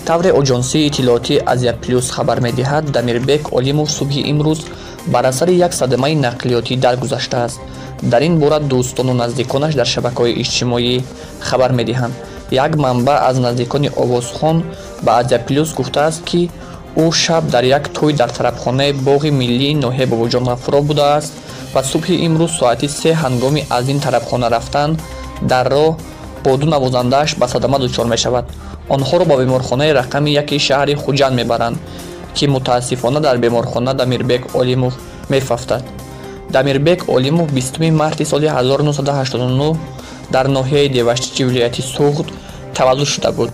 Тавре оҷонсии иттилоотии Азия Плюс хабар медиҳад, Дамирбек Олимов субҳи имрӯз бар асари як садамаи нақлиётӣ даргузаштааст. Дар ин бора дӯстону наздиконаш дар шабакаҳои иҷтимоӣ хабар медиҳанд. Як манбаъ аз наздикони овозхон ба Азия Плюс гуфтааст, ки ӯ шаб дар як тӯй дар тарабхонаи боғи миллии ноҳияи Бобоҷон Ғафуров будааст ва субҳи имрӯз соати 3 ҳангоми аз ин тарабхона рафтан дар роҳ бо ду навозандааш ба садама дучор мешавад. Онҳоро ба беморхонаи рақами 1 шаҳри Хуҷанд мебаранд, ки мутаассифона дар беморхона Дамирбек Олимов мефавтад. Дамирбек Олимов 20 марти соли 1989 дар ноҳияи Деваштичи вилояти Суғд таваллуд шуда буд.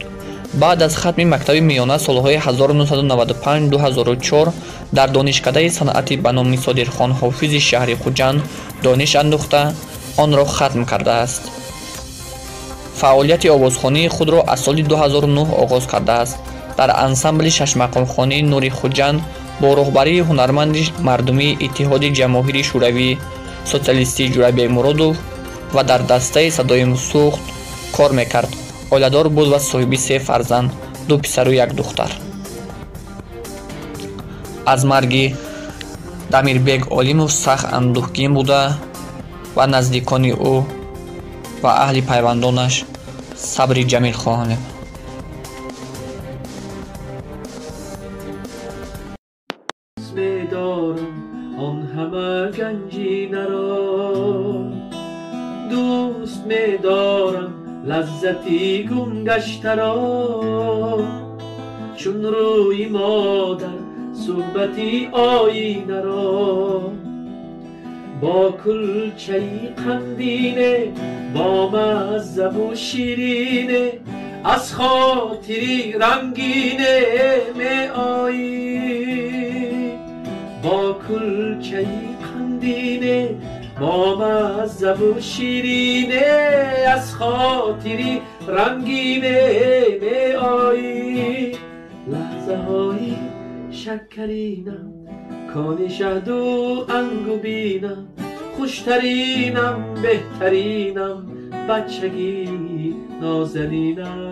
Баъд аз хатми мактаби миёна солҳои 1995-2004 дар донишкадаи санъати ба номи Содирхон Ҳофизи шаҳри Хуҷанд дониш андӯхта, онро хатм кардааст. Фаъолияти овозхонии худро аз соли 2009 оғоз кардааст. Дар ансамбли шашмақомхонии Нури Хуҷанд бо роҳбарии ҳунарманди мардумии Иттиҳоди Ҷамоҳири Шӯравии Социалистӣ Ҷурабек Муродов ва дар дастаи садои Суғд кор мекард. Оиладор буд ва соҳиби 3 фарзанд, 2 писару 1 духтар. Аз марги Дамирбек Олимов сахт андӯҳгин буда ва наздикони ӯ ва аҳли пайвандонаш сабри ҷамил хоҳонем. Медорам он ҳама ганҷинаро, дӯст медорам лаззати гумгаштаро, чун рӯи модар суҳбати оинаро, бо кулчаи қандине, бо маззаву ширине, аз хотири рангине меоӣ. Бо кулчаи қандине, бо маззаву ширине, аз хотири рангине меоӣ. Лаҳзаҳои шаккаринам, кони шаҳду ангубинам, хуштаринам, беҳтаринам, бачагии нозанинам.